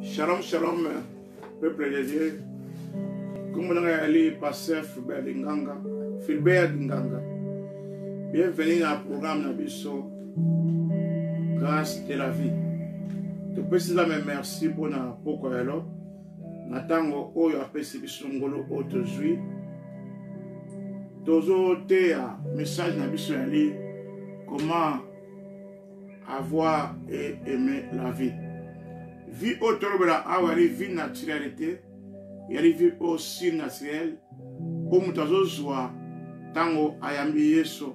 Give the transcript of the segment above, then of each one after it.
Shalom, shalom, peuple de Dieu. Kombo na ngai ali pasteur Fulbert Dinganga, Fulbert Dinganga. Bienvenue na programme na biso Grâce de la vie. Topesi Nzambe merci mpo na pokwa ya lelo na ntango oyo apesi biso ngolu oyo tozwi tozoteya message na biso yali comment avoir et aimer la vie vie oyo tolobela awa yali vie naturelle te yali vie oyo surnaturelle oyo moto azozwa ntango ayambi yesu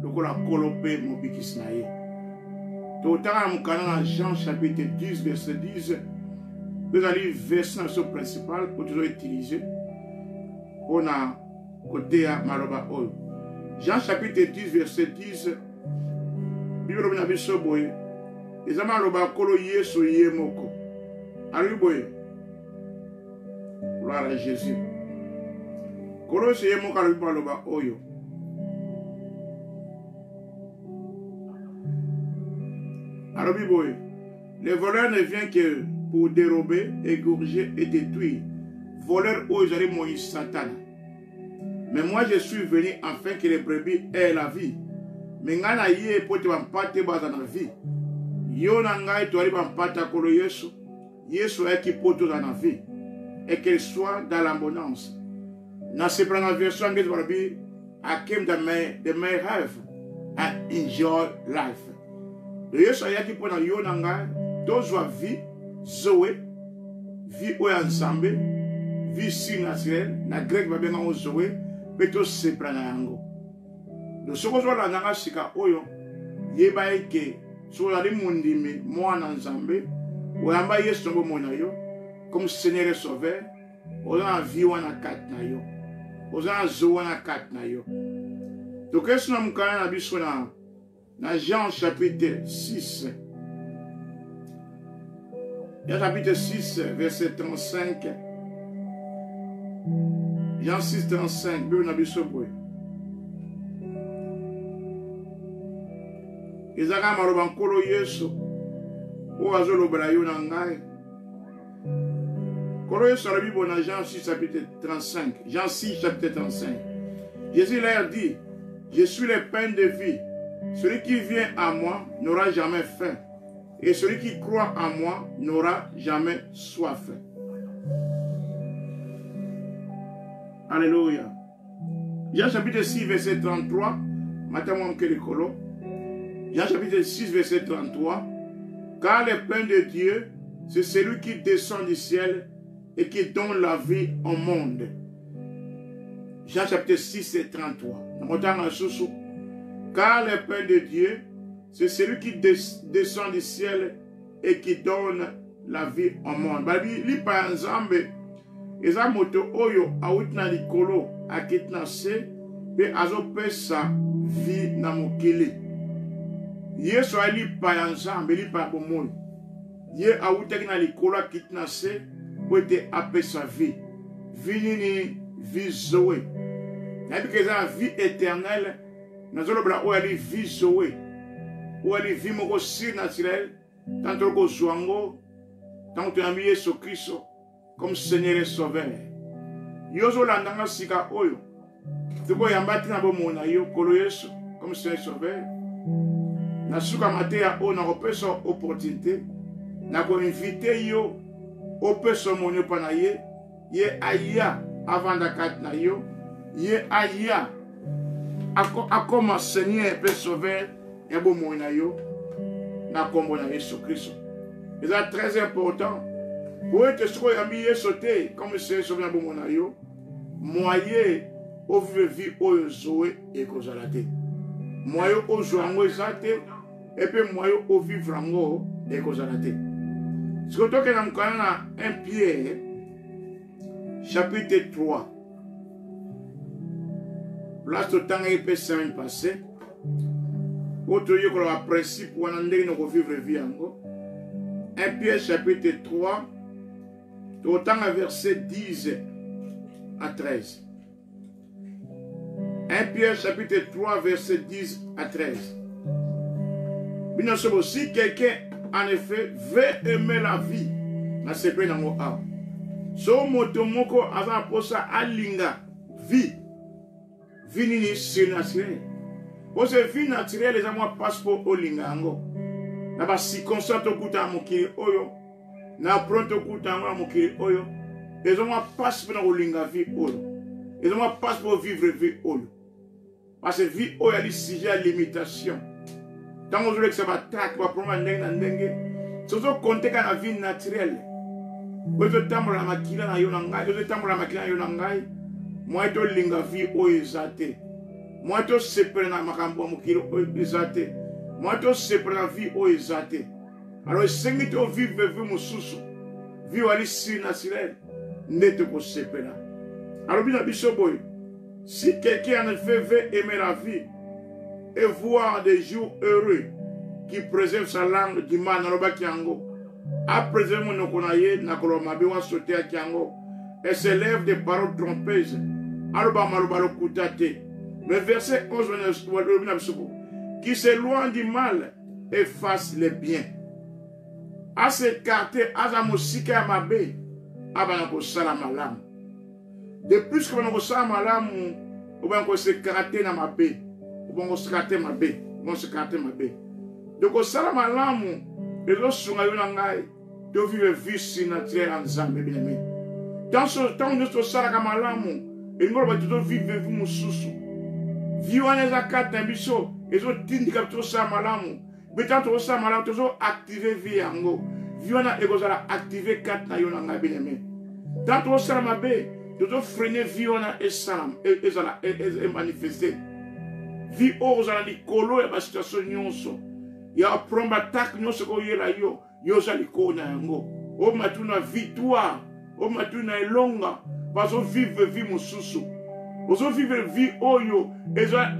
lokola nkolo mpe mobikisi na ye tokotanga na mokanda na jean chapitre 10 verset 10 mpe ezali verset na biso principal oyo tozoutilize mpo na koteya maloba oyo jean chapitre 10 verset 10 bible elobi na biso boye eza maloba ya nkolo yesu ye moko alobi boye gloire à jésus nkolo yesu ye moko alobi maloba oyo alobi boye le voleur ne vient que pour dérober égorger et détruire voleur oyo ezali moi satana mais moi je suis venu afin que les brebis aient la vie me ngai na ye mpo ete bampate baza na vie yo na ngai toyali bampate ya kolo yesu Yesu ayaki mpo tozala na vie et qu'elle soit dans l'abondance. Nasepela na version anglaise balobi I came that may, the may have and enjoy life. Yesu ayaki mpo na yo na ngai tozwa vie zoe vie oyo ya Nzambe vie surnaturelle na grec babenga yango zoe mpe tosepela na yango. Donc soki ozolanda nga sika oyo yeba eke soki ozali mondimi mwana nzambe oyamba yesu na bomoi na yo comme seigneur et sauveur oza na vie wana kati na yo oza na zo wana kati na yo tokesi na mokanda na biso na na jean chapitre 6 Jean chapitre 6 verset 35 Jean 6 35 Bible na biso boye eza kaka maloba nkolo yesu oyo azolobela yo na ngai nkolo yesu alobi boye na jean 6 chapitre 35 jean 6 chapitre 35 jésus leur dit je suis le pain de vie celui qui vient à moi n'aura jamais faim Et celui qui croit en moi n'aura jamais soif. Alléluia. Jean chapitre 6, verset 33. Jean chapitre 6, verset 33. Car le pain de Dieu, c'est celui qui descend du ciel et qui donne la vie au monde. Jean chapitre 6 et 33. Car le pain de Dieu, c'est celui qui descend du ciel et qui donne la vie au monde. Babi lipa ya Nzambe eza moto oyo awuti na likolo akiti na se mpe azopesa vie na mokili. Yesu aye lipa ya Nzambe, lipa ya bomoi. Ye awutaki na likolo akiti na se mpo ete apesa vie. Vie nini? Vie Zoe. Nayebi ke eza na vie éternelle nazolobela oyo ali vie zoe oyo ali vie moko surnaturelle ntango toli kozwa yango ntango toyambi yesu kristo comme seigneur et sauveur yo ozolanda nga sika oyo soki oyamba te na bomoi na yo kolo yesu comme seigneur sauveur na suka mateya oyo nakopesa opportunité nakoinvite yo opesa omoni epa na ye ye aya avanda kati na yo ye aya akoma seigneur mpe sauveur ya bomoi na yo na nkombo na yesu kristo eza très important po ete soki oyambi yesu te comme seigneur sauveur na bomoi na yo moyen ovivre vie oyo zoe ekozala te moyen ozwa yango eza te epe moyen ovivre yango ekozala te sikoyo tokenda mokanda na 1 pierre chapitre 3 place totangaki mpe semaine passée mpo toyekola baprincipe wana ndenge na kovivre vie yango 1 pierre chapitre 3 totanga verset 10 à 13 1 Pierre chapitre 3 verset 10 à 13. Si quelqu'un en effet veut aimer la vie Nasepeli nango awa. So moto moko aza na mposa alinga vie, vie nini surnaturelle. Pose vie naturelle eza mwa mpasi mpo olinga yango na bacirconstance tokuta na mokili oyo na pront tokuta yango na mokili oyo eza mwa mpasi mpo na kolinga vie oyo eza mwa mpasi mpo vivre vie oyo Parce que vie oyo ali sujet ya limitation. Ntango ozolekisa batrake baproblème ya ndenge na ndenge, soki ozokonte kaka na vie naturelle oyo ezotambola na makila na yo na ngai, ozotambola na makila na yo na ngai, moyen tolinga vie oyo eza te, moyen tosepela na makambo ya mokili oyo eza te, moyen tosepela na vie oyo eza te. Alors esengi to vivre vie mosusu, vie oyo ali surnaturelle nde tokosepela. Alobi na biso boye Si quelqu'un en effet veut aimer la vie et voir des jours heureux qui préserve sa langue du mal, nalobaki yango, apréserve monoko na ye na koloba mabe wana soteyaki yango, et se lève des paroles trompeuses, aloba maloba lokuta te. Mais verset 11 alobi na biso qui s'éloigne du mal et fasse le bien. A s'écarter, aza mosika ya mabe, abana kosala malamu. De plus que bana kosala malamu, obana kosekate na mabe, obana kosekate mabe, obana kosekate mabe. Donc kosala malamu ezosunga yo na ngai to vivre vie surnaturelle ya Nzambe bien aimé. Ntango nyonso tosalaka malamu, elingi koloba tozo vivre vie mosusu. Vie wana eza kati na biso, ezotindika biso tosala malamu. Mpe ntango tokosala malamu, tozo active vie yango. Vie wana ekozala active kati na yo na ngai bien aimé. Ntango tokosala mabe, tozo freine vie wana esala ezala emanifeste. Vie oyo ozala likolo ya basituation nyonso ya prombe attaque nyonso ekoyela yo yo oza likolo na yango omati na victoire omati na elonga bazovivre vie mosusu ozovivre vie oyo eza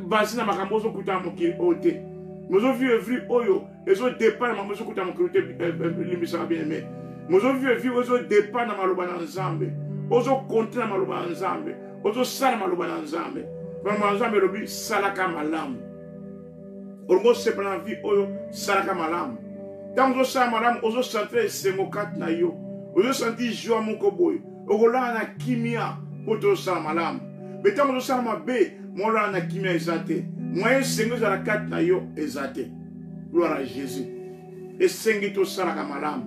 base na makambo ozokuta na mokili oyo te ozovivre vie oyo ezodepend na makambo ozokuta na mokili te eh, eh, limbisaka bien aime ozovivre vie oyo ezodepend na maloba na nzambe ozokonte na maloba na nzambe ozosala maloba na nzambe maloba na nzambe elobi salaka malamu olingi osepela na vie oyo salaka malamu ntango ozosala malamu ozosentir esengo kati na yo ozosentir joie moko boye okolala na kimia mpo tozosala malamu me ntango ozosala mabe molala na kimia eza te moyen esengo ezala kati na yo eza te gloire à jésus esengi tosalaka malamu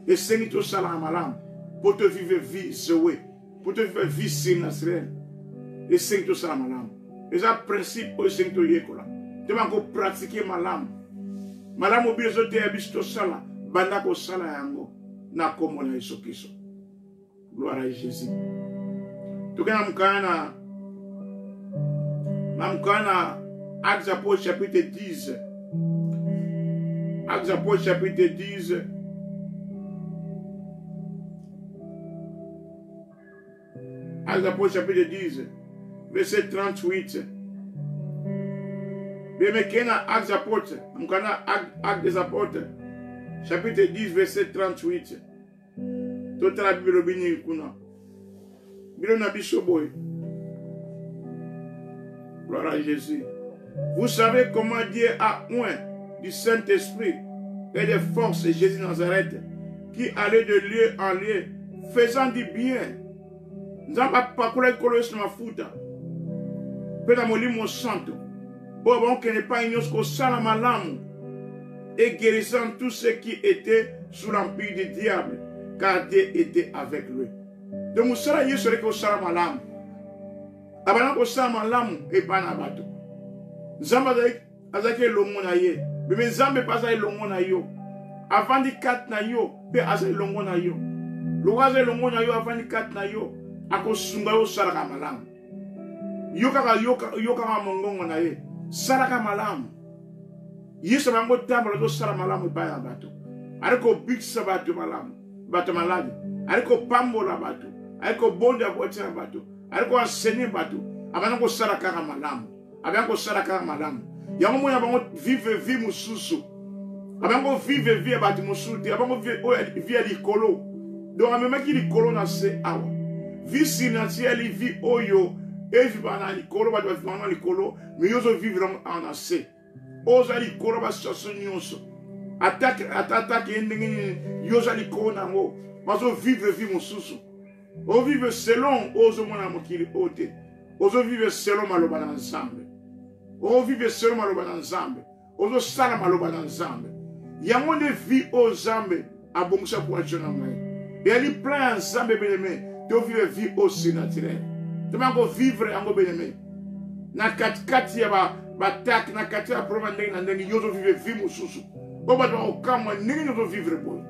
esengi tosalaka malamu mpo tovive vie zoe mpo toviva vie surnaturelle esengi tosala malamu eza principe oyo esengi toyekola toyeba kopratike malamu malamu bino ezoteya biso tosala banda kosala yango na nkombo na yesu kristo gloire à jésus tokei na mokanda na na mokanda na actes apôtres chapitre 10 actes apôtres chapitre 10 Actes apôtres chapitre 10, verset 38. Bemekena Actes apôtres, mokanda Actes des apôtres, chapitre 10, verset 38. Totala Bible elobi nini kuna. Bino na biso boye. Gloire à Jésus. Vous savez comment Dieu a oint du Saint-Esprit et des forces Jésus de Nazareth qui allait de lieu en lieu faisant du bien. Nzambe apakolaki Nkolo Yesu na mafuta mpe na Molimo Santo oyo bakokende epai nyonso kosala malamu et guérissant tous ceux qui étaient sous l'empire du diable car Dieu était avec lui. Donc mosala Yesu aleki kosala malamu abanda kosala malamu epai na bato nzambe azalaki elongo na ye meme nzambe mpe aza elongo na yo avandi kati na yo mpe aza elongo na yo lokola aza elongo na yo avandi kati na yo akosunga yo osalaka malamu yo kaka yokaka mongongo na ye salaka malamu yesu bango tambola azosala malamu epai ya bato ali kobikisa bato malamu bato maladi ali kopambola bato ali kobonda kotia bato ali koenseigne bato abanda kosala kaka malamu abanda kosala kaka malamu yango mona bango vive vie mosusu abango vive vie ya bato mosusu te abango vie ya likolo donc amemaki likolo na se awa vie surnaturelle vie oyo evivaka na likolo bato bavivaka na likolo mais yo ozovivre yango awa na se oza likolo ba situation nyonso. Attaque, ata attaque ye ndenge nini, yo oza likolo na yango. Bazo vivre vie mosusu. O vivre selon oyo ozomona na mokili oyo te. Ozo vivre selon maloba na Nzambe. O vivre selon maloba na Nzambe. Ozosala maloba na Nzambe. Yango nde vie oyo Nzambe abongisa mpo na na ngai. Eyali plan ya Nzambe bien aimé, to vivre vie oyo surnaturelle. Tobanda ko vivre yango bien aimé. Na katikati ya ba batake, na kati ya problème ndenge na ndenge, yo ozo vivre vie mosusu. Oyo bato bakokamwa ndenge nini ozo vivre boye.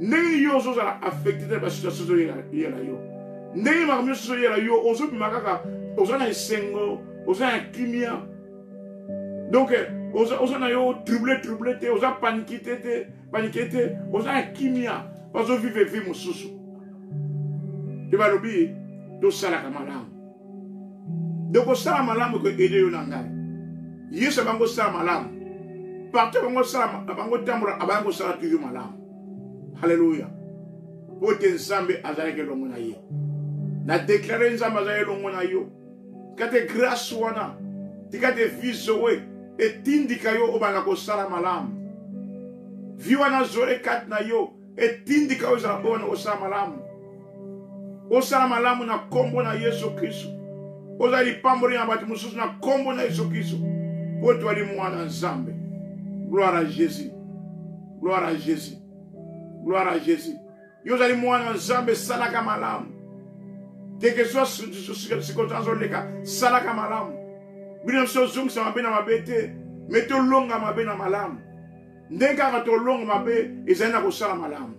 Ndenge nini yo ozozala affecté te ba situation ezoyela yo. Ndenge makambo nyonso ezoyela yo, ozobima kaka oza na esengo, oza na kimia. Donc oza, oza na yo trouble trouble te, oza panique te te, panique te, oza na kimia, bazo vivre vie mosusu. Mpe balobi tosalaka malamu. Donc kosala malamu eko aider yo na ngai. Yesu abango sala malamu. Partout bango sala bango tambola abango sala toujours malamu. Alléluia. Po te Nzambe azalaki elongo na ye. Na déclarer Nzambe azali elongo na yo. Tika te grâce wana, tika te vie Zoe etindika yo obanda kosala malamu. Vie wana Zoe kati na yo etindika yo ozala obanda kosala malamu. Osala malamu na kombo na Yesu Kristo. Ozala lipamboli na bato mosusu na kombo na Yesu Kristo. Po toali mwana Nzambe. Gloire à Jésus. Gloire à Jésus. Gloire à Jésus. Yo ozali mwana Nzambe, salaka malamu. Quelque soit circonstance oleka, salaka malamu. Bino biso ozongisa mabe na mabe te, mais tolonga mabe na malamu. Ndenge kaka tolonga mabe ezali na kosala malamu.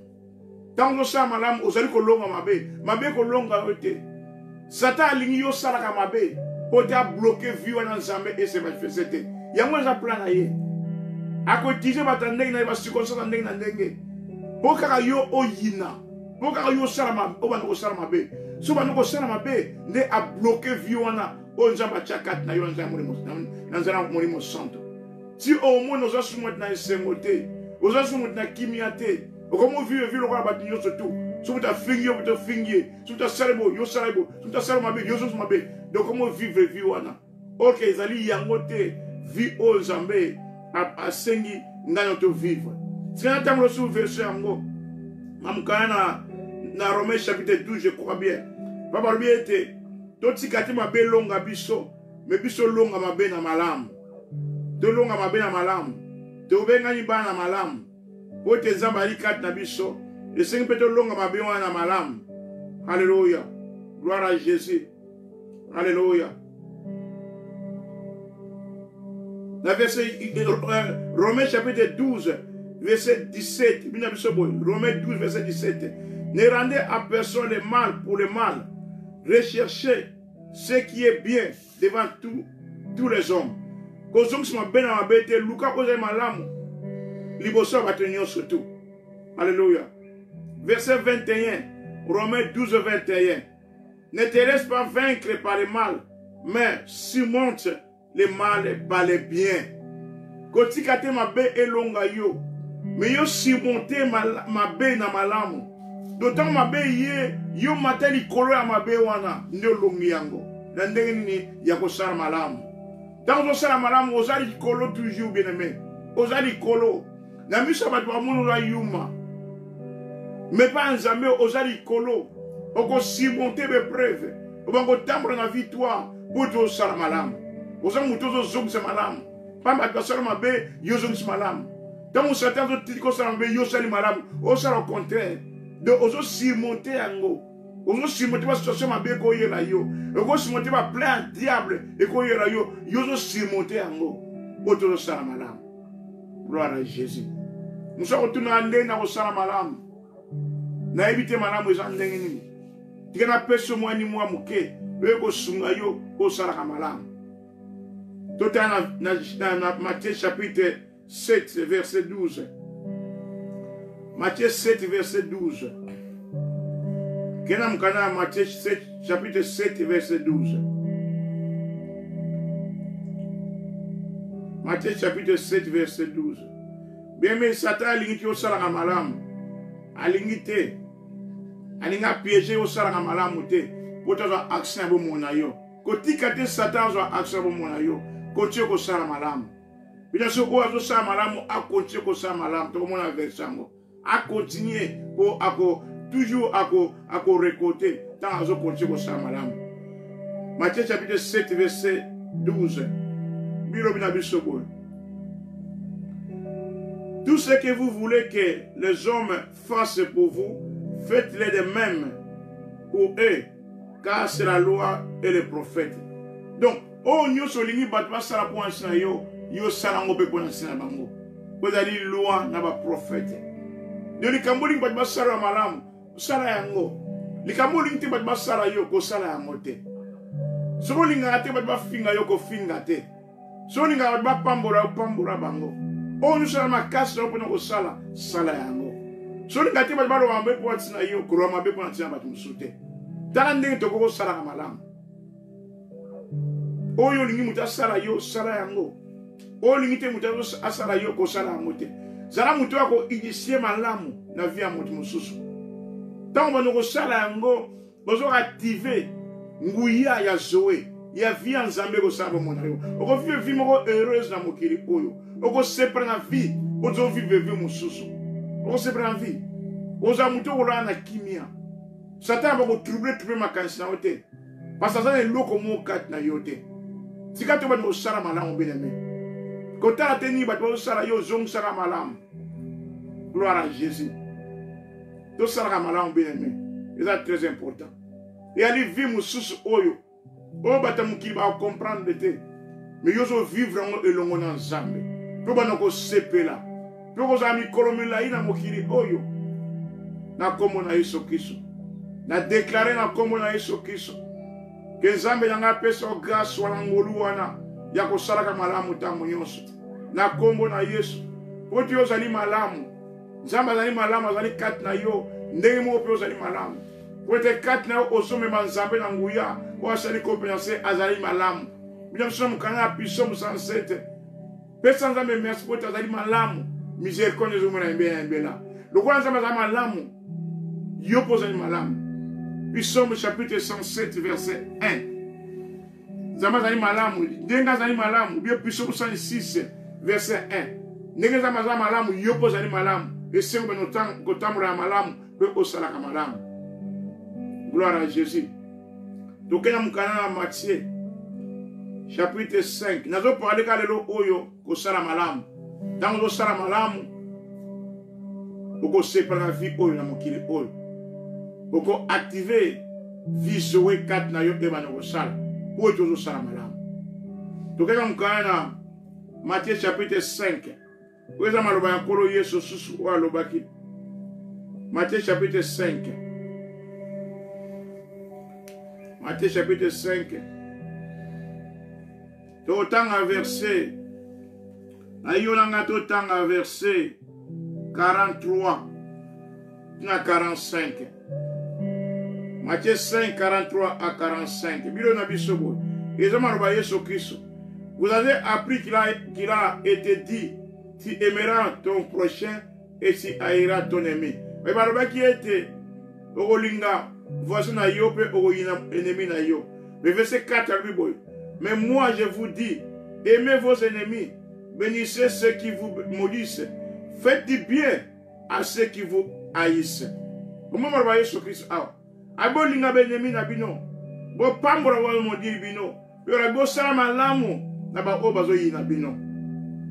Ntango ozosala malamu, ozali kolonga mabe. Mabe kolonga yo te. Satan alingi yo osalaka mabe mpo te abloke vie wana Nzambe ese manifeste te. Yango eza plan na ye. Akoutilize bato ya ndenge na ye, bacirconstance ya ndenge na ndenge mpo kaka yo oyina, mpo kaka yo osala, obanda kosala mabe. So obanda kosala mabe nde abloke vie wana oyo Nzambe atya kati na yo na nzela ya Molimo Santo. Ti omoni oza su moto na esengo te, oza su moto na kimia te, okomi ovivre vie lokola bato nyonso tu. So moto afingi yo, moto ofingi ye. So moto asali boye, yo osala boye. So moto asali mabe, yo ozosa mabe. Donc okomi ovivre vie wana. Ok, ezali yango te vie oyo Nzambe asengi ngai na to vivre. Tika na ntango losu version yango na mokanda na, na Romains chapitre 12, je crois bien. Papa alobi ete totika te mabe elonga biso, me biso longa mabe na malamu. Tolonga mabe na malamu. Tobengani bana malamu. Po ete Nzambe azali kati na biso, esengi mpe tolonga mabe wana na malamu. Alléluia. Gloire à Jésus. Alléluia. Na verset Romains chapitre 12, verset 17. Bina biso boye. Romains 12, verset 17. Ne rendez à personne le mal pour le mal. Recherchez ce qui est bien devant tout, tous les hommes. Kozongisa mabe na mabe te, luka kozali malamu liboso ya bato nyonso tu. Alléluia. Verset 21, Romains 12, 21. Ne te laisse pas vaincre par le mal, mais surmonte le mal par le bien. Kotika te mabe elonga yo, mais yo surmonter mabe na malamu. Donc ntango mabe ye, yo mata likolo ya mabe wana nde olongi yango. Na ndenge nini ya kosala malamu? Ntango ozosala malamu, oza likolo toujours, bien-aimé. Oza likolo. Na miso ya bato bamoni oza yuma, mais pa Nzambe oza likolo. Okosurmonte bepreuve, obanga kotambola na victoire po ete osala malamu. Oza moto ozozongisa malamu, pamba bato basala mabe, yo ozongisi malamu. Ntango Satan azotiki kosala mabe, yo osali malamu, osala au contraire. Donc ozosurmonte yango, ozosurmonte ba situation mabe ekoyela yo, okosurmonte ba plein ya diable ekoyela yo, yo ozosurmonte yango po ete ozosala malamu. Gloire à Jésus. Mosu akotuna ndenge na kosala malamu. Nayebi te malamu eza ndenge nini. Tika napesa mwa ni mwa moke oyo ekosunga yo osalaka malamu. Totala na, na, na, na Matthieu chapitre 7 verset 12. Matthieu 7 verset 12. Kena mokanda ya Matthieu 7, chapitre 7 verset 12. Matthieu chapitre 7 verset 12. Bien-aimé, Satan alingi te osalaka malamu. Alingi te. Alingi apiéger yo osalaka malamu te. Po tazwa accès ya bomoi na yo. Kotika te Satan azwa accès ya bomoi na yo. Continue kosala malamu. Bino soki oyo azosala malamu akontinue kosala malamu, tokomona verse yango. Akontinue mpo ako toujours ako ako récolter ntango azokontinue kosala malamu. Matthieu chapitre 7 verset 12 bilobi na biso boye. Tout ce que vous voulez que les hommes fassent pour vous, faites-le de même pour eux, car c'est la loi et les prophètes. Donc, oyo nyonso olingi bato basala mpo na ntina yo, yo sala yango mpe mpo na ntina bango. Mpo ezali loi na baprofete. Donc likambo olingi bato basala ya malamu, sala yango. Likambo olingi te bato basala yo, kosala yango te. Soki olingaka te bato bafinga yo, kofinga te. Soki olingaka bato bapambola yo, pambola bango. Oyo nyonso na makasi na yo mpona kosala, sala yango. Soki olingaka te bato baloba mabe mpo na ntina yo, koloba mabe mpo na ntina bato mosusu te. Tala ndenge tokoki kosalaka malamu. Oyo olingi moto asala yo, sala yango. Oyo olingi te moto asala yo, kosala yango te. Zala moto oyo akoinitie malamu na vie ya moto mosusu. Ntango bando kosala yango, bozo active nguya ya Zoe ya vie ya Nzambe ekosala bomoi na yo. Okovivre vie moko heureuse na mokili oyo. Okosepela na vie, ozovivre vie mosusu. Okosepela na vie. Ozala moto okolala na kimia. Satan akotrouble trouble makanisi na yo te. Parce aza na eloko moko kati na yo te. Tika to banda kosala malamu bien aimé. Kotala te nini bato bazosala yo, ozongisaka malamu. Gloire à Jésus. Tosalaka malamu bien aimé. Eza très important. Eyali vie mosusu oyo oyo bato ya mokili bakocomprendre te, mais yo ozovivre yango elongo na Nzambe mpe obanda kosepela mpe okozala mikolo milai na mokili oyo na nkombo na Yesu Kristo. Na deklare na nkombo na Yesu Kristo ke Nzambe na ngai apesa yo grâce wana, ngolu wana ya kosalaka malamu ntango nyonso na nkombo na Yesu, mpo ete yo ozali malamu. Nzambe azali malamu, azali kati na yo ndenge moko mpe ozali malamu, mpo ete kati na yo ozomema Nzambe na nguya oyo asali kompense, azali malamu. Bino biso na mokanda ya Psaume 107, pesa Nzambe merci mpo ete azali malamu, miséricorde ezomona ebela na ebela. Lokola Nzambe azali malamu, yo mpo ozali malamu. Psaume chapitre 107 verset 1. Nzambe azali malamu, ndenge azali malamu, bien Psaume 106 verset 1. Ndenge Nzambe azali malamu, yo mpo ozali malamu. Esengo bino kotambola ya malamu mpe osalaka malamu. Gloire à Jésus. Tokenda mokanda na Matthieu chapitre 5. Nazo parler ka lelo oyo kosala malamu. Ntango ozosala malamu, okosepela na vie oyo na mokili oyo. Oko activer vie Zoe kati na yo ebanda kosala oyo tozosala malamu. Tokenda mokanda na Matthieu chapitre 5. Oyo eza maloba ya Nkolo Yesu susu oyo alobaki. Matthieu chapitre 5. Matthieu chapitre 5. Totanga verset. Na yo na nga totanga verset 43 na 45. Matthieu 5, 43 à 45. Bilo na biso boye. Eza maloba Yesu Kristo. Vous avez appris qu'il a, qu'il a été dit, tu aimeras ton prochain et tu haïras ton ennemi. Mais balobaki ete okolinga voisin na yo pe okoyina ennemi na yo. Mais verset 4 alobi boye. Mais moi je vous dis, aimez vos ennemis, bénissez ceux qui vous maudissent, faites du bien à ceux qui vous haïssent. Comment maloba Yesu Kristo awa? Abolinga benemi na bino, bopambola oyo modiri bino, mpe olobi bosala malamu na baoyo bazoyina bino.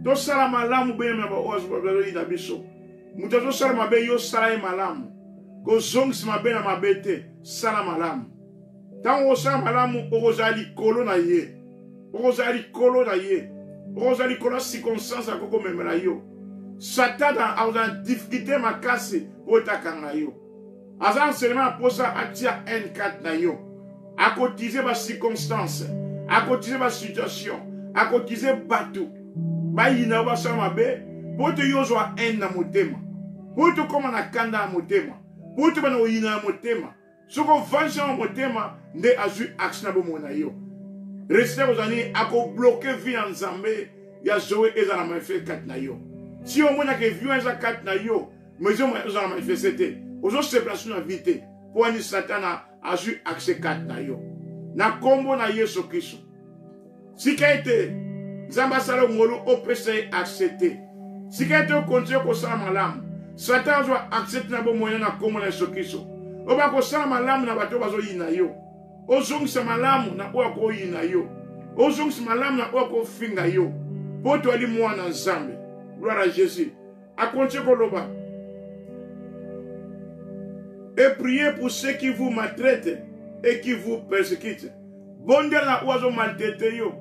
Tosala malamu benemi na baoyo bazoyina biso. Moto azosala mabe, yo sala ye malamu. Kozongisa mabe na mabe te, sala malamu. Ntango okosala malamu, okozala likolo na ye. Okozala likolo na ye. Okozala likolo ya circonstance akoki komemela yo. Satana akozala na difficulté makasi mpo ete akanga yo. Aza enseignement ya posa atia haine kati na yo. Akotize ba circonstance, akotize ba situation, akotize bato bayina yo basala mabe mpo ete yo ozwa haine na motema, mpo ete okoma na kanda ya motema, mpo ete bana koyina ya motema. Soki ovandisi yango motema nde azwi action na bomoi na yo. Resite akozala nini? Akobloke vie ya Nzambe ya Zoe ezala manifeste kati na yo. Si omonaka vie wana eza kati na yo, mais ezala manifeste te, ozosepela su na vie te, mpo wani Satana azwi accès kati na yo. Na nkombo na Yesu Kristo, tika ete Nzambe asala ngolu opesa ye accès te. Sika ete okontinue kosala malamu. Satan azwa accès te na bomoi na nkombo na Yesu Kristo. Oba kosala malamu na bato oyo bazoyina yo. Ozongisa malamu na oyo akoyina yo. Ozongisa malamu na oyo akofinga yo. Mpo toali mwana Nzambe. Gloire à Jésus. Akontinue koloba. Et priez pour ceux qui vous maltraitent et qui vous persécutent. Bondela na oyo azo maltraite yo.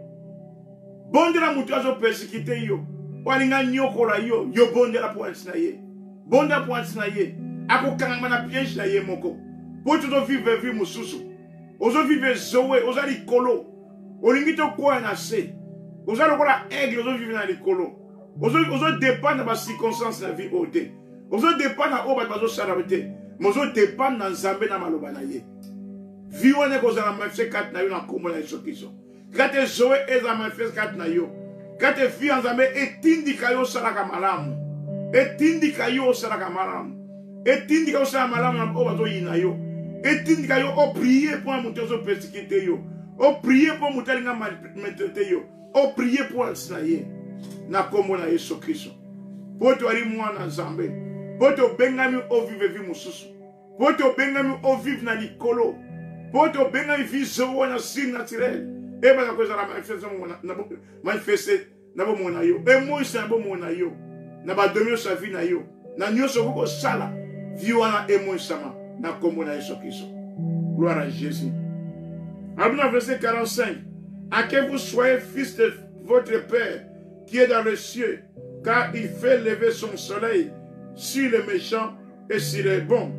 Bondela moto azo persécuter yo. Oyo alinga nyokola yo, yo bondela mpo na ye. Bondela mpo na ye. Akokangama na piège na ye moko. Mpo tozo vivre vie mosusu. Ozo vivre zoe, oza likolo. Olingi tokwaya na se. Oza lokola aigle ozo vivre na likolo. Ozo ozo dépendre na ba circonstances na vie oyo te. Ozo dépendre na oyo bato bazosala te. Mais ozo dépendre na Nzambe na maloba na ye. Vie wana ekozala manifeste kati na yo na nkombo na Yesu Kristo. Kati Zoe ezala manifeste kati na yo. Kati vie ya Nzambe etindika yo osalaka malamu. Etindika yo osalaka malamu. Etindika yo osala malamu na oyo bazoyina yo. Etindika yo oprie mpo na moto azopersekite yo. Oprie mpo moto alinga maltraite yo. Oprie mpo na ye na nkombo na Yesu Kristo. Mpo toali mwana Nzambe. Mpo tobengami ovive vie mosusu. Mpo tobengami o vivre na likolo. Mpo tobengami vie zoe wana surnaturel. Ebanda kozala manifeste na bomoi na yo. Emoyisa na bomoi na yo. Na badomi nyonso ya vie na yo. Na nyonso okoki kosala. Vie wana emoyisama na nkombo na Yesu Kristo. Gloire à Jésus. Abina verset 45. À que vous soyez fils de votre Père qui est dans les cieux, car il fait lever son soleil sur les méchants et sur les bons,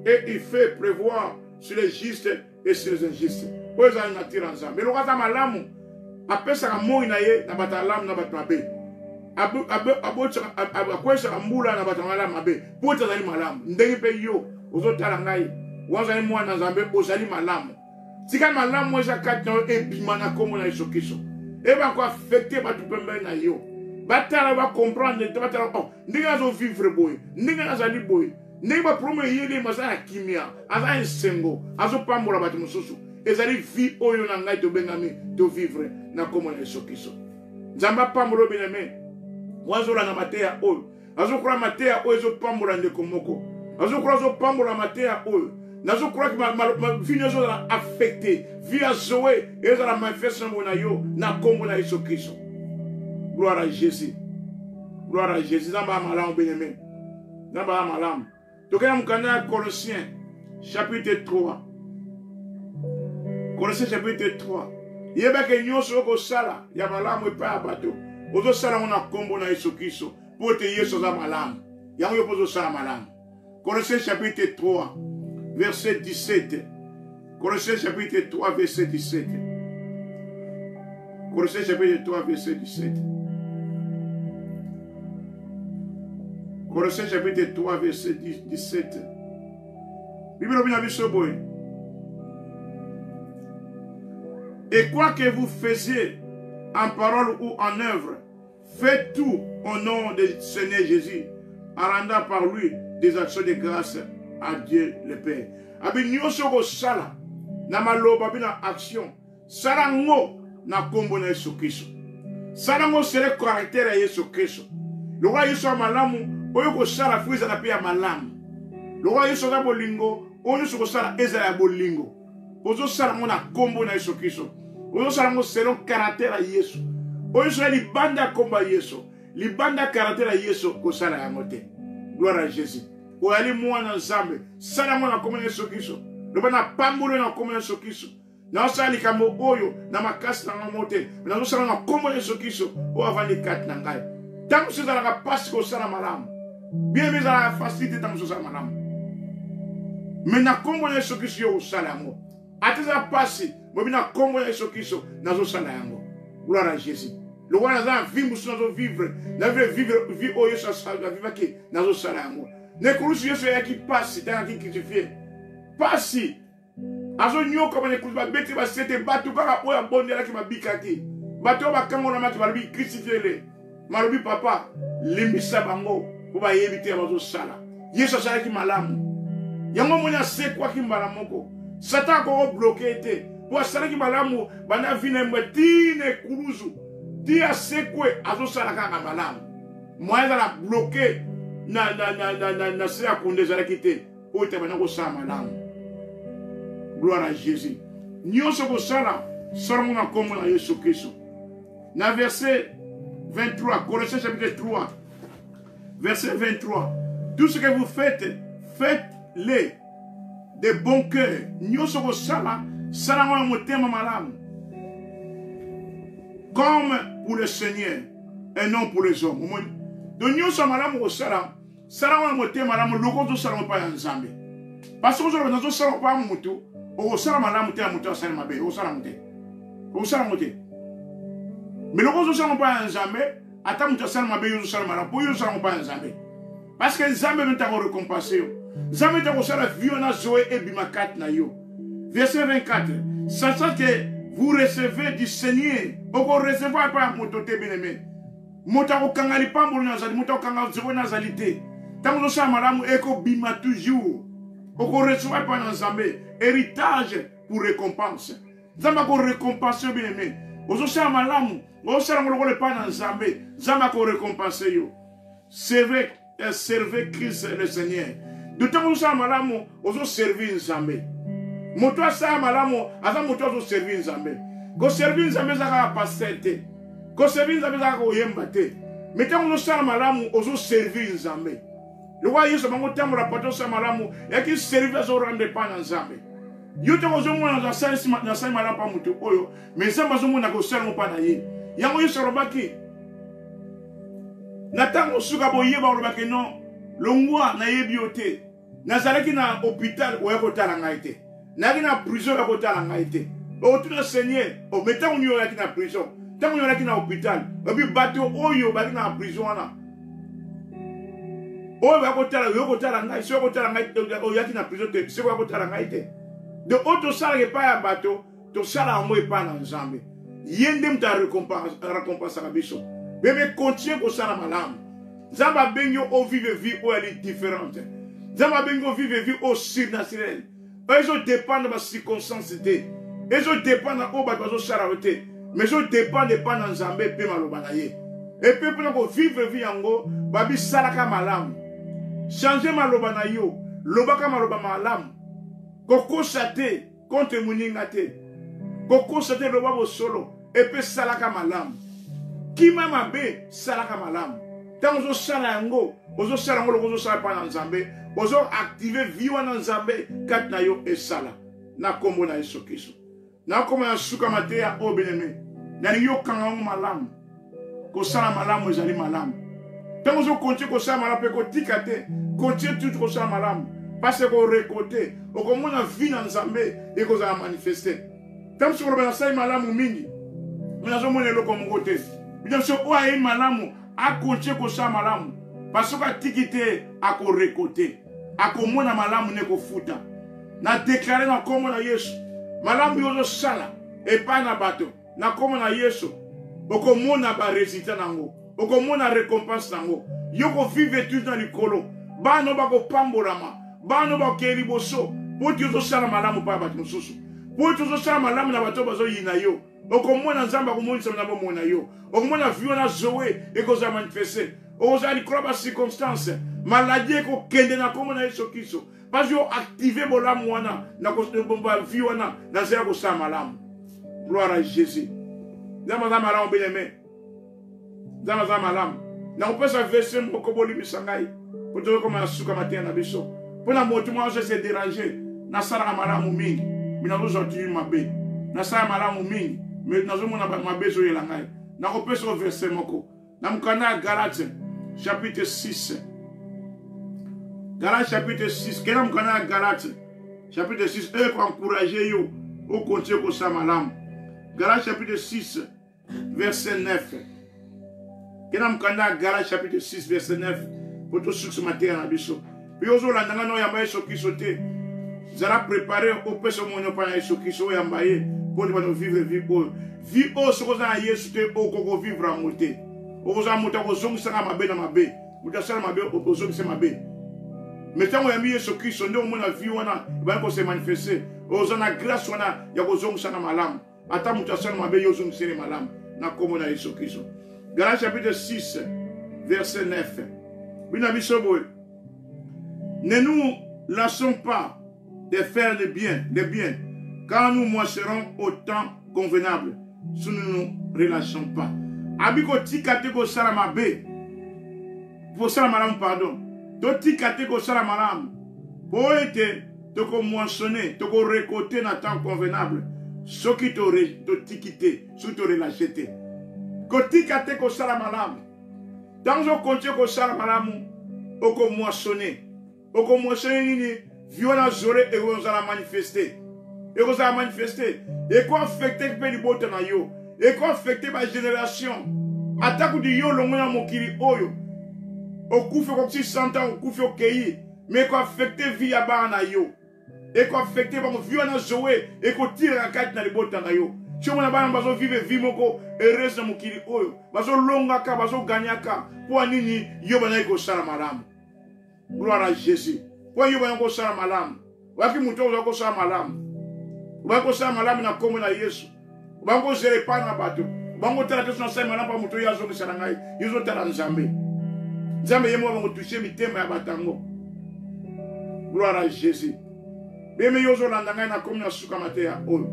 et il fait prévoir sur les justes et sur les injustes. Oyo ezala nature ya Nzambe. Eloko aza malamu, apesaka moi na ye na bato ya malamu na bato mabe. Akweyisaka mbula na bato ya malamu mabe, mpo ete azali malamu. Ndenge mpe yo ozotala ngai, wazali mwana Nzambe, ozali malamu. Tika malamu eza kati na yo ebima na nkombo na Yesu Kristo. Eba koaffecte bato pembeni na yo. Batala ba comprendre te, batala oh, ndenge azo vivre boye, ndenge azali boye, ndenge ba problème eyeli ye, aza na kimia, aza esengo, azopambola bato mosusu. Ezali vie oyo na ngai tobengami to vivre na nkombo na Yesu Kristo. Nzambe apambola yo bien-aimé. Wazolanda mateya oyo. Nazokola mateya oyo ezopambola ndeko moko. Nazokola azopambola mateya oyo. Nazokola vie nyonso ezala affecte. Vie ya Zoe ezala manifeste na na yo na nkombo na Yesu Kristo. Gloire à Jésus. Gloire à Jésus. Nzambe ya malamu bien-aimé. Nzambe ya malamu. Tokei na mokanda ya Colossiens chapitre 3. Colossiens chapitre 3. Yebake nyonso okosala ya malamu epai ya bato, ozosala yango na nkombo na Yesu Kristo, mpo ete Yesu aza malamu. Yango yo mpo ozosala malamu. Colossiens chapitre 3 verset 17. Colossiens chapitre 3 verset 17. Colossiens chapitre 3 verset 17. Colossiens chapitre 3 verset 17. Bible elobi na biso boye. Et quoi que vous faisiez en parole ou en œuvre, faites tout au nom du Seigneur Jésus, en rendant par lui des actions de grâce à Dieu le Père. Abi nyonso kosala na maloba bi na action, sala ngo na kombo na Yesu Kristo. Sala ngo sele caractère ya Yesu Kristo. Lokola Yesu ya malamu, oyo kosala fo ezala pe ya malamu. Lokola Yesu aza bolingo, oyo nyonso kosala ezala ya bolingo. Ozosala ngo na kombo na Yesu Kristo. Ozosala ngo selon caractère ya Yesu. Oyo nyonso ya libanda ya kombo ya Yesu, libanda ya caractère ya Yesu, kosala yango te. Gloire à Jésus. Oyali mwana Nzambe, sala ngo na kombo na Yesu Kristo. Loba na pambolo na kombo na Yesu Kristo. Nazosala likambo oyo na makasi na ngai moko te, nazosala na kombo na Yesu Kristo oyo avandi kati na ngai. Ntango mosusu ezalaka mpasi kosala malamu, bien ezalaka facile te ntango mosusu osala malamu, me na kombo na Yesu Kristo yo osala yango. Ata eza mpasi, bobi na kombo na Yesu Kristo nazosala yango. Gloire à Jésus. Lokola naza na vie mosusu nazovivre, na vivre vie oyo Yesu avivaki, nazosala yango. Na ekulusu Yesu ayaki mpasi ntango ayaki crucifie, mpasi azonyokama na ekulusu, babeti basete, bato kaka oyo abondelaki babikaki, bato oyo bakangolamaki balobi crucifiele, malobi papa limbisa bango mpo bayebi te ya bazosala. Yesu asalaki malamu, yango omoni asekwaki mbala moko. Satan akoko bloke ye te mpo asalaki malamu banda vi na ye ti na ekulusu. Ti asekwe azosala kaka malamu. Moyen ezala bloqué na na na na na, na se ya kunda ezalaki te oyo te banda kosala malamu. Gloire à Jésus. Nyonso kosala sala ngo na nkombo na Yesu Kristo. Na verset 23, Colossiens chapitre 3, verset 23. Tout ce que vous faites, faites-le de bon cœur. Nyonso kosala, sala ngo na motema malamu. Comme pour le Seigneur et non pour les hommes. Omoni? Donc nyonso ya malamu kosala, sala ngo na motema malamu, loko ozosala ngo epai ya Nzambe. Parce que ozoloba nazosala mpo ya motu, okosala malamu te ya motu asali mabe, okosala ngo te. Okosala ngo te. Mais loko ozosala ngo mpo ya Nzambe, ata moto asala mabe yo ozosala malamu mpo yo ozosala ngo mpo ya Nzambe. Parce que Nzambe mpe akorekompense yo. Nzambe mpe akosala vie wana Zoe ebima kati na yo. Verset 24. Sachant que vous recevez du Seigneur, oko recevoir epai ya moto te bien aimé. Moto akokanga lipamboli na azali, moto akokanga zero na azali te. Ntango ozosala malamu ekobima toujours. Oko recevoir epai na Nzambe héritage pour récompense. Nzambe ako récompense yo bien aimé. Ozosala malamu, ozosala yango lokola epai na Nzambe, Nzambe ako récompense yo. Servez, eh, servez Christ le Seigneur. De ntango ozosala malamu, ozoservir Nzambe. Moto asala malamu, aza moto azoservir Nzambe. Koservir Nzambe eza kaka pasteur te. Koservir Nzambe eza kaka koyemba te. Mais ntango ozosala malamu, ozoservir Nzambe. Lokola Yesu bango tambola pato osala malamu, yaki servir azorendre epai na Nzambe. Yo ntango ozomona nasali malamu mpa moto oyo, mais Nzambe azomona kosala yango mpa na ye. Yango Yesu alobaki na ntango suka boyeba olobaki non longwa nayebi yo te nazalaki na hôpital oya kotala ngai te nayaki na prison oya kotala ngai te okotuna seigneur o me ntango nini oyaki na prison ntango nini oyaki na hôpital oyebi bato oyo bayaki na prison wana oyo baya kotala oyo kotala ngai soki kotala ngai oyaki na prison te soki oya kotala ngai te donc oyo tosalaka epai ya bato tosala yango epai na nzambe ye nde moto arekompensaka biso bebe continue kosala malamu nzambe abengi yo ovive vie oyo ali différente nzambe abengi ovive vie oyo surnaturelle oyo ezodépendre bacirconstance te ezodépendre oyo bato bazosala yo te mais ezodépendre epai na nzambe mpe maloba na ye epe mpona kovivre vie yango babisalaka malamu change maloba na yo lobaka maloba malamu kokosa te contre moninga te kokosa te loba bosolo epe salaka malamu kima mabe salaka malamu ntango ozosala yango ozosala yango loko ozosala mpa na nzambe ozo active vie wana nzambe kati na yo esala na nkombo na yesu kristo nakoma na suka mateya oyo beneme nalingi okanga yango malamu kosala malamu ezali malamu ntango ozokontinue kosala malamu mpe kotika te kontinue tutu kosala malamu mpasi ekorekolte okomona vi na nzambe ekozala manifeste ntango mosusu koloba nasali malamu mingi me nazomona eloko moko te bino biso oyo ayebi malamu akontinue kosala malamu parce soki atiki te akorekolte akomona malamu nde kofuta na deklare na nkombo na yesu malamu yo ozosala epai na bato na nkombo na yesu okomona ba resultat na yango okomona recompense na yango yo kovivre toujours na likolo bana bakopambolama bana bakokende liboso mpo ete ozosala malamu mpo ya bato mosusu mpo ete ozosala malamu na bato oyo bazoyina yo okomona nzambe akomonisa na bomoi na yo okomona vie wana zoe ekozala manifeste okozala likolo ya bacirconstance maladie ekokende na nkombo na yesu kristo Parce yo activer bolamu wana na ba vie wana na nzela kosala malamu. Gloire à Jésus. Nzambe aza malamu bien aimé. Nzambe aza malamu. Nakopesa verset moko bolimbisa ngai mpo tozokoma na suka mateya na biso. Mpo na moto moko azo se déranger, nasalaka malamu mingi, mais nazozwa toujours mabe. Nasala malamu mingi, mais nazomona mabe ezoyela ngai. Nakopesa yo verset moko. Na mokanda ya Galate chapitre 6. Galate chapitre 6. Kenda mokanda ya Galate chapitre 6 oyo ekoencourage yo okontinue kosala malamu. Galate chapitre 6 verset 9. Kenda mokanda ya Galate chapitre 6 verset 9 mpo tosukisa mateya na biso. Mpe ozolanda ngai na oyamba Yesu Kristo te. Zala prepare opesa omoni opa na Yesu Kristo oyamba ye mpo ndima no vivre vie oyo. Vie oyo soki oza na Yesu te okoki kovivre yango te. Okozala moto akozongisaka mabe na mabe. Moto asala mabe ozongisa mabe. Mais ntango oyambi Yesu Kristo nde omona vie wana ebandi kose manifeste. Oza na grâce wana ya kozongisaka malamu. Ata moto asala mabe yo ozongiseli malamu. na nkombo na Yesu Kristo. Galates chapitre 6 verset 9. Bino biso boye. Ne nous lassons pas de faire le bien, le bien, car nous moisserons au temps convenable si nous ne nous relâchons pas. Abi kotika te kosala mabe. Kosala malamu pardon. Totika te kosala malamu. Po ete toko moissonner, toko récolter na temps convenable. Soki totiki te, soki to relâcher te. Kotika te kosala malamu. Ntango ozokontinue kosala malamu, oko moissonner. Okomoisonne nini? Vie wana zore ekozala manifeste. Ekozala manifeste. Eko affecte mpe libota na yo. Eko affecte ba generation. Ata kutu yo olongwe na mokili oyo. Okufi okokisi 100 ans okufi okei. Mais eko affecte vie ya bana na yo. Eko affecte bango vie wana Zoe ekotiraka kati na libota na yo. Ti omona bana bazo vivre vie moko heureuse na mokili oyo. Bazolongaka, bazoganyaka. Mpo nini yo bandaki kosala malamu? Gloire à Jésus. Mpo yo baya kosala malamu. Oyaki moto oyo ozali kosala malamu. Obaki kosala malamu na nkombo na Yesu. Obaki kozela epai na bato. Obaki kotala te soki nasali malamu mpo moto oyo azongisa na ngai. Yo ozotala Nzambe. Nzambe ye moko akotushe mitema ya bato yango. Gloire à Jésus. Beme yo ozolanda ngai na komi na suka mateya oyo.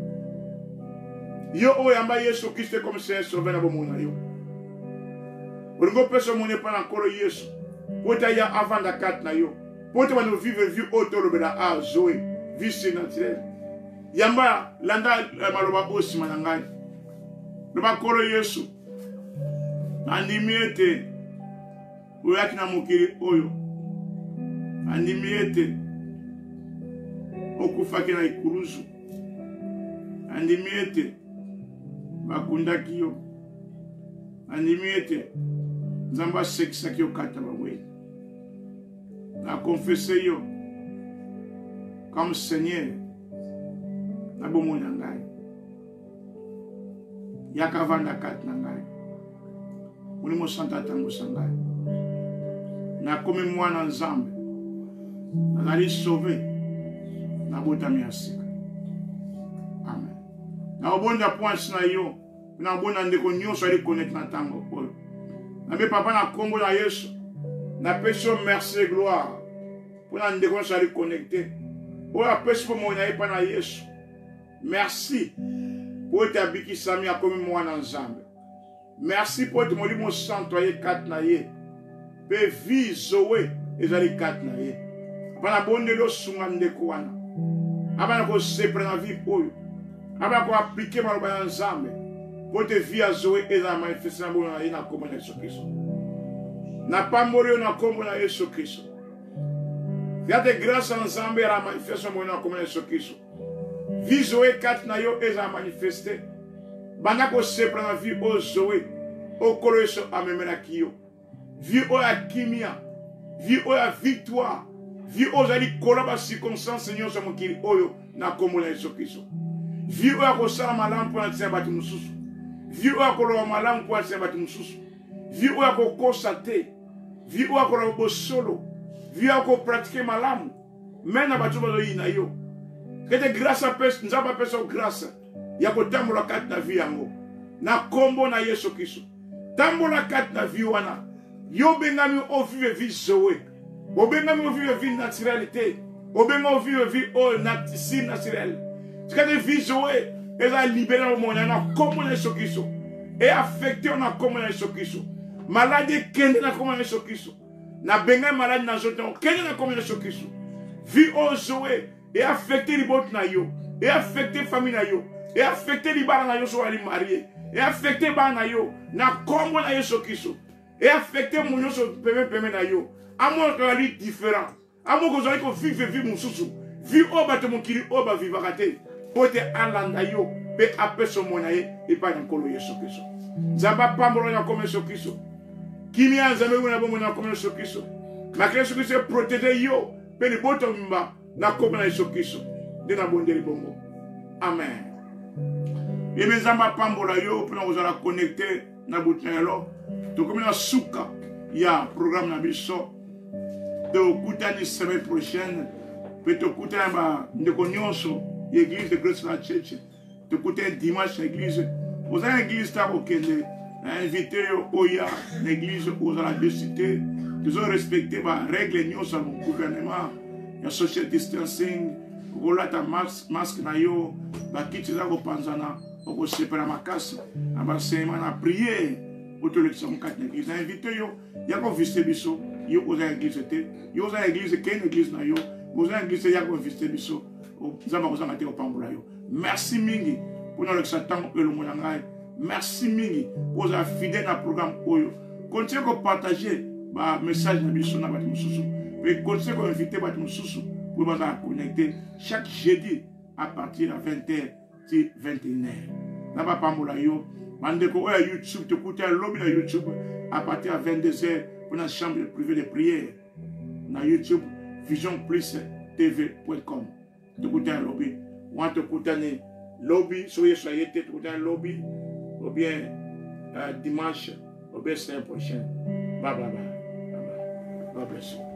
Yo oyo yamba Yesu Kristo comme Seigneur Sauveur na bomoi na yo. Olingi opesa omoni epai na Nkolo Yesu. Po ete aya avanda kati na yo. Po ete bando vivre vie oyo tolobela a Zoe, vie surnaturelle. Yamba landa eh, maloba oyo nsima na ngai. Loba Nkolo Yesu, nandimi ete oyaki na mokili oyo andimi ete okufaki na ekuluzu andimi ete bakundaki yo andimi ete nzambe asekisaki yo kati ya bawei na konfese yo comme seigneur na bomoi na ngai yaka vanda kati na ngai molimo santo atambusa ngai nakomi mwana nzambe nazali sauve nabotami ya sika amen nakobonda poince na yo nakobonda ndeko nyonso ali connecte na ntango oyo nabe papa na nkombo na yesu napesi yo merci et gloire mpo na ndeko nyonso ali connecte oyo apesi bomoi na ye mpa na yesu Merci mpo ete abikisami akomi mwana Nzambe. Merci mpo ete Molimo Santo aye kati na ye mpe vie Zoe ezali kati na ye. Papa nabondeli osunga ndeko wana abana kosepela na vie oyo, abana koaplike maloba ya Nzambe mpo ete vie ya Zoe ezala manifeste na bomoi na ye na nkombo na Yesu Kristo. Napamboli yo na nkombo na Yesu Kristo. Tika te grâce ya Nzambe ya manifeste na bomoi na nkombo na Yesu Kristo. Vie Zoe kati na yo ezala manifeste. Banda kosepela na vie oyo Zoe oyo Nkolo Yesu amemelaki yo. Vie oyo ya kimia, vie oyo ya victoire, vie oyo ozali likolo ba circonstances nyonso ya mokili oyo na nkombo na Yesu Kristo. Vie oyo ya kosala malamu mpo na ntina ya bato mosusu. Vie oyo ya koloba malamu mpo na ntina ya bato mosusu. Vie oyo ya kokosa te. Vie oyo ya koloba bosolo. Vie oyo ya kopratike malamu. me na bato bazoyina yo ete grâce apesa nzambe apesa yo grâce ya kotambola kati na vie yango na nkombo na yesu kristo tambola kati na vie wana yo obengami ovive vie zoe obengami ovive vie naturelle te obengami ovive vie oyo si naturelle tika te vie zoe eza libere na bomoi na nkombo na yesu kristo eaffecte yo na nkombo na yesu kristo maladi ekende na nkombo na yesu kristo Nabengani maladi na nzoto yango kende na kombo na Yesu Kristo. Vie oyo Zoe e affecte libota na yo, e affecte famille na yo, e affecte libala na yo soki ozali marie, e affecte bana na yo na kombo na Yesu Kristo, e affecte moto nyonso peme peme na yo. Amonaka ozali différent. Amoka ozali kovivre vie mosusu, vie oyo bato mokili oyo bavivaka te, mpo ete alanda yo mpe apesa bomoi na ye epai na Nkolo Yesu Kristo. Nzambe apambola na nkombo Yesu Kristo. Kimia ya Nzambe na bomoi na nkombo Yesu Kristo. Makila Yesu Kristo eprotege yo mpe libota mobimba na nkombo na Yesu Kristo. Nde nabondeli bongo. Amen. Yebe Nzambe apambola yo mpo na kozala connecte na butu na lelo. Tokomi na suka ya programme na biso. Tokutani semaine prochaine mpe tokutani ba ndeko nyonso ya église de Grace la Church. Tokutani dimanche na église. Oza na église ta kokende na invité yo oya na église ozala dessus te. Tozo respecter ba règles nyonso ya gouvernement ya social distancing, okolata masque na yo, bakiti eza kopanzana, okosepela makasi na baenseignement na prière oyo tolekisa yango kati na église. Na invité yo ya kovisite biso, yo oza na église te, yo oza na église, kei na église na yo, oza na église te, ya kovisite biso. Nzambe akozanga te kopambola yo. Merci mingi mpona olekisa ntango elongo na ngai. Merci mingi mpo ozala fidèle na programme oyo. Continue kopartage bamessage na biso na bato mosusu, mpe continue koinvite bato mosusu mpo bazala connecte chaque jeudi à partir ya 20h ti 21h. Na bapambola yo bandeko oyo ya YouTube, tokuta lobi na YouTube à partir ya 22h mpona chambre privée de prière na YouTube vision plus tv.com. Tokutani lobi wana, tokutani lobi soki Yesu aye te, tokutani lobi ou bien dimanche ou bien semaine prochaine. Bye bye bye. God bless you.